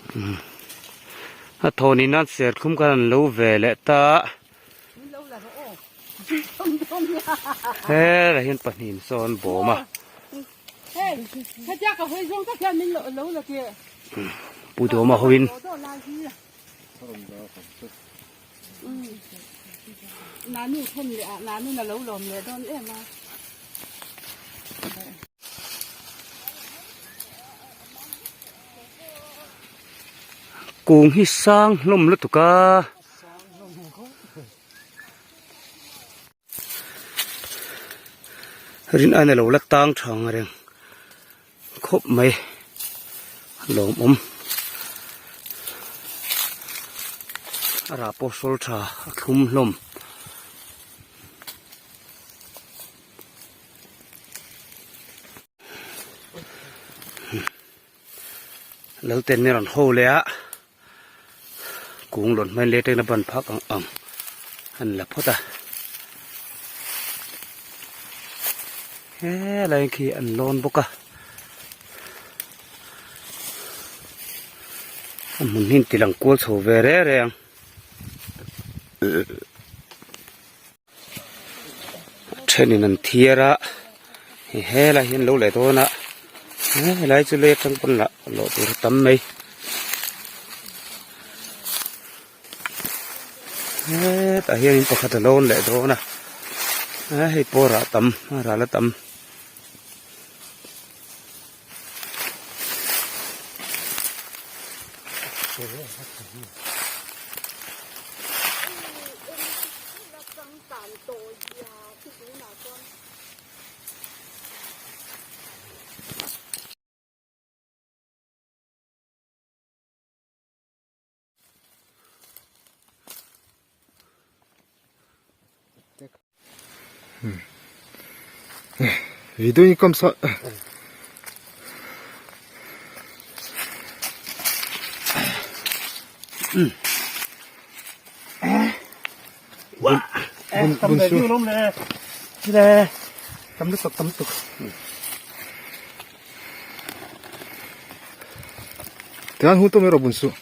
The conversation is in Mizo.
A thawn in a serthlum khan an lo ve leh ta helai hian pahnih in sawn bawm a Pu Dawma ho in Kung hi sang hlawm lutuk a. Rin aina lo la tang tha ang reng khawp mai lawmawm a rah pawh sawl tha a thlum hlawm. Lalten ni rawn ho leh a kung lawn hmain leh tengna ban phak ang ang an la phawt a helai khi an lawn bawk a a hmun hi an ti lang kual chho ve reng reng a thenin an thiar a hei helai hi an lo leh dawn a helai chu lei atang pawn lah lawh tur a tam mai hetah hian in pakhat a lawn leh dawn a hei pawh rah tam rah la tam. Video ni kam sa. Wah, tam ve viu lawm le. Chile, tam lutuk tam lutuk. Tian hun tawh mai rawh bun suh.